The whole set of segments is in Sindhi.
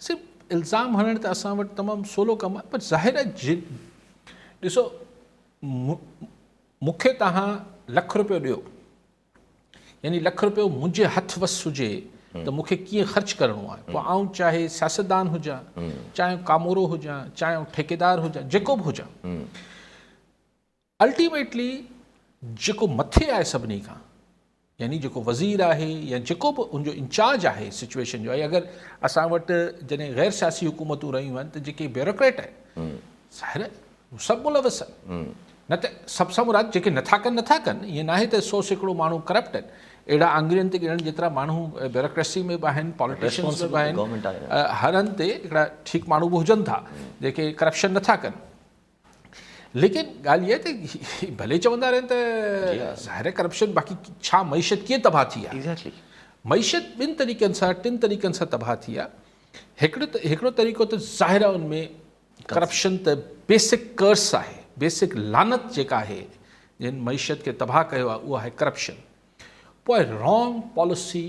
صرف الزام هڻڻ ته اسان وٽ تمام سولو ڪم آهي پر ظاهر آهي ڏسو مون کي توهان لک روپيو ڏيو يعني لک روپيو منهنجي هٿ وس هجي ته مون کي ڪيئن خرچ ڪرڻو آهي پوء آئون چاهي سياستدان هجان چاهي ڪامورو هجان چاهي آئون ٺيڪيدار هجان جيڪو به هجان الٽيميٽلي جيڪو مٿي آهي سڀني کان يعني جيڪو وزير آهي يا جيڪو به ان جو انچارج آهي سچويشن جو ۽ اگر اسان وٽ جڏهن غير سياسي حڪومتون رهيون آهن ته جيڪي بيوروڪريٽ آهن ظاهر آهي هو سڀ ملوث آهن نه ته سڀ سان مراد جيڪي نٿا ڪن نٿا ڪن ائين ناهي ته 100% ماڻهو ڪرپٽ آهن اهڙا آڱرين تي ڳڻڻ جيترا ماڻهو بيوروڪريسي ۾ به آهن پاليٽيشنز ۾ به آهن هر هنڌ تي هڪڙا ٺيڪ ماڻهو به هجن ٿا جيڪي ڪرپشن نٿا ڪن ليڪن ڳالهه اها ته ڀلي چوندا رهن ته ظاهر آهي ڪرپشن باقي ڇا معيشت ڪيئن تباهه ٿي آهي معيشت ٻن طريقن سان ٽن طريقن سان تباهه ٿي آهي هڪڙو هڪڙو طريقو ته ظاهر آهي ان ۾ ڪرپشن ته بيسڪ ڪرس آهي بيسڪ لعنت جيڪا آهي جن معيشت کي تباهه ڪيو آهي اها آهي ڪرپشن پوء رانگ پاليسي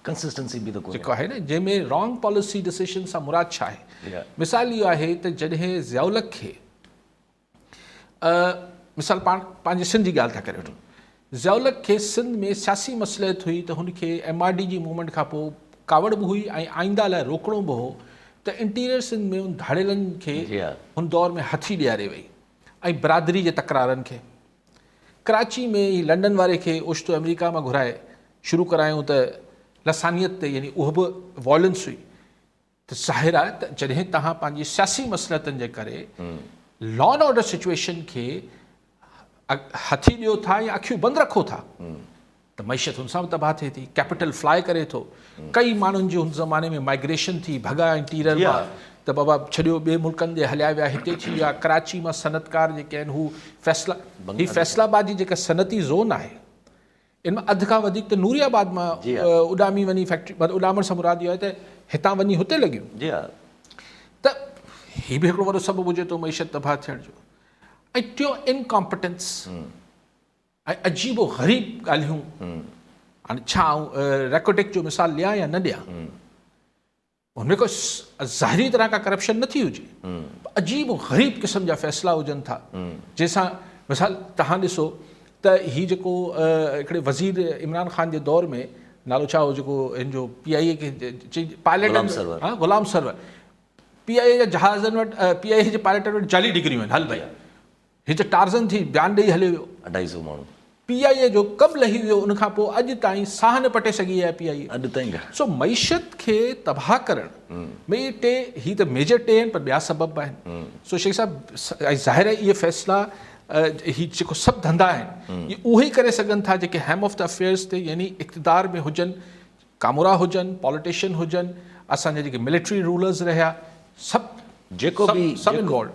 ڪنسسٽنسي به ته ڪونهي. جيڪو آهي نه جنهن ۾ رانگ پاليسي ڊسيشن سان مراد ڇا آهي مثال اهو آهي ته جڏهن ضياء الحق کي مثال پاڻ پنهنجي سنڌ جي ڳالهه ٿا ڪري وٺون ضياء الحق کي سنڌ ۾ سياسي مصلحت هئي ته هن کي ايم آر ڊي جي موومينٽ کان پوء ڪاوڙ به هئي ۽ آئنده لاء روڪڻو به هو ته انٽيريئر سنڌ ۾ ان ڌاڙيلن کي هن دور ۾ هٿي ڏياري وئي ۽ برادري جي تڪرارن کي ڪراچي ۾ هي لنڊن واري کي اوچتو آمريڪا مان گهرائي شروع ڪرايائون ته لسانيت تي يعني اهو به وائلنس هئي ته ظاهر آهي ته جڏهن توهان پنهنجي سياسي مصلحتن جي ڪري لا اينڊ آرڊر سچويشن کي هٿي ڏيو ٿا يا اکيون بند رکو ٿا ته معيشت هن سان به تباهه ٿئي ٿي، ڪيپيٽل فلاء ڪري ٿو، ڪئي ماڻهن جي هن زماني ۾ مائگريشن ٿي، ڀڳا انٽيريئر مان ته بابا ڇڏيو ٻئي ملڪن ڏي هليا ويا، هتي ٿي ويا، ڪراچي مان صنعتڪار جيڪي آهن هو فيصلا هي فيصل آباد جي جيڪا صنعتي زون آهي ان مان اڌ کان وڌيڪ ته نوري آباد مان اڏامي وڃي فيڪٽري مطلب اڏامڻ سان مراد اهو آهي ته هتان وڃي هتي لڳيون ته هي به هڪڙو وڏو سبب هجي ٿو معيشت تباهه ٿيڻ جو ۽ ٽيون انڪامپٽنس ۽ عجيب و غريب ڳالهيون هاڻي ڇا آئون ريڪوڊڪ جو مثال ڏيان يا نه ڏيان ان ۾ ڪو ظاهري طرح کا ڪرپشن نه ٿي هجي عجيب و غريب قسم جا فيصلا هجن ٿا جنهن سان مثال تهان ڏسو ته هي جيڪو هڪڙي وزير عمران خان جي دور ۾ نالو ڇا هو جيڪو هن جو پي آئي اي کي پائلٽ ها غلام سرور پي آئي اي جا جهازن وٽ پي آئي اي جي پائلٽن وٽ جعلي ڊگريون آهن هل ڀئي هي ته ٽارزن ٿي بيان ڏئي هليو ويو. اڍائي سئو ماڻهو. پي آء اي جو ڪم لهي ويو ان کان پوء اڄ تائين ساهه نه پٽي سگهي آهي پي آء اي. اڄ تائين گهر. سو معيشت کي تباهه ڪرڻ ۾ اهي ٽي هي ته ميجر ٽي آهن پر ٻيا سبب به آهن. سو شيخ صاحب ۽ ظاهر آهي اهي فيصلا هي جيڪو سڀ ڌنڌا آهن اهي اهي ئي ڪري سگهن ٿا جيڪي هيم آف the affairs تي يعني اقتدار ۾ هجن ڪامورا هجن پاليٽيشن هجن اسان جا جيڪي ملٽري رولرز رهيا سڀ جيڪو به سڀ انوالوڊ.